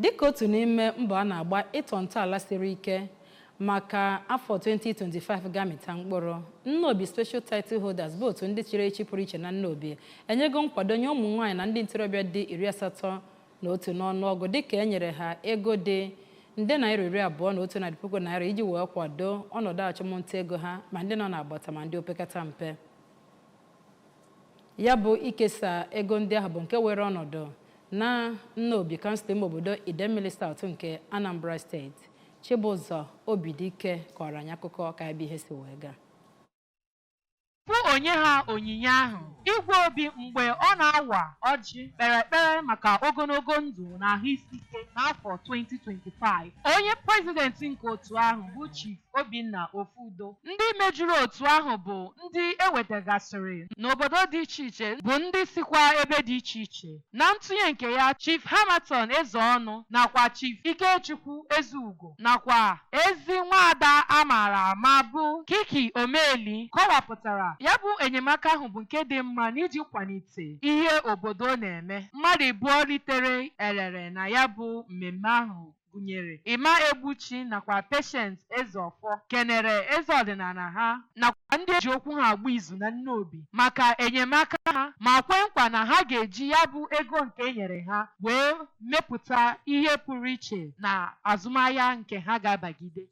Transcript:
Dịka otu n'ime mbọ a na-agba ịtọ ntọala siri ike maka afọ 2025 ga-amịta mkpụrụ, Nnobi Special Title Holders, bụ otu ndị chiri echi pụrụ iche na Nnobi, enyego nkwado nye ụmụ nwaanyị na ndị ntorobịa dị 81 n'ọnụọgụ, dịka e nyere ha ego dị nde naira 20,100 iji wee kwado ọnọdụ achụmnta ego ha, ma ndị nọ n'agbata ma ndị opekata mpe. Ya bụ ikesa ego ndị ahụ bụ nke were ọnọdụ na Nnobi, kansụl ime obodo Idemmili South nke Anambra Steeti. Chibụzọ Obidike kọrọ anyị akụkọ ka ebe ihe si wee gaa. Tupu o nye ha onyinye ahụ, Igwe Obi, mgbe ọ na-awa ọjị, kpere ekpere maka ogologo ndụ na ahụ isi ike n'afọ 2025. Onye prezidenti nke otu ahụ bụ Chief Obinna Ofudo. Ndị mejuru otu ahụ bụ ndị ewetagasịrị n'obodo dị iche iche, bụ ndị sikwa ebe dị iche iche. Na ntụnye nke ya, Chief Hamaton Ezeọnụ nakwa Chief Ikechukwu Ezeugo nakwa ezi nwaada a maara ama bụ Kiki Omeli kọwapụtara ya bụ enyemaka ahụ bụ nke dị mma n'iji kwalite ihe obodo na-eme. Mmadụ abụọ ritere elere na ya bụ mmemme ahụ gụnyere Emma Egbuchi nakwa Patience Ezeọfọ kenere eze ọdịnala ha nakwa ndị eji okwu ha agba izu na Nnobi maka enyemaka ha, ma kwe nkwa na ha ga-eji ya bụ ego nke e nyere ha wee mepụta ihe pụrụ iche na azụmahịa nke ha ga-abagide.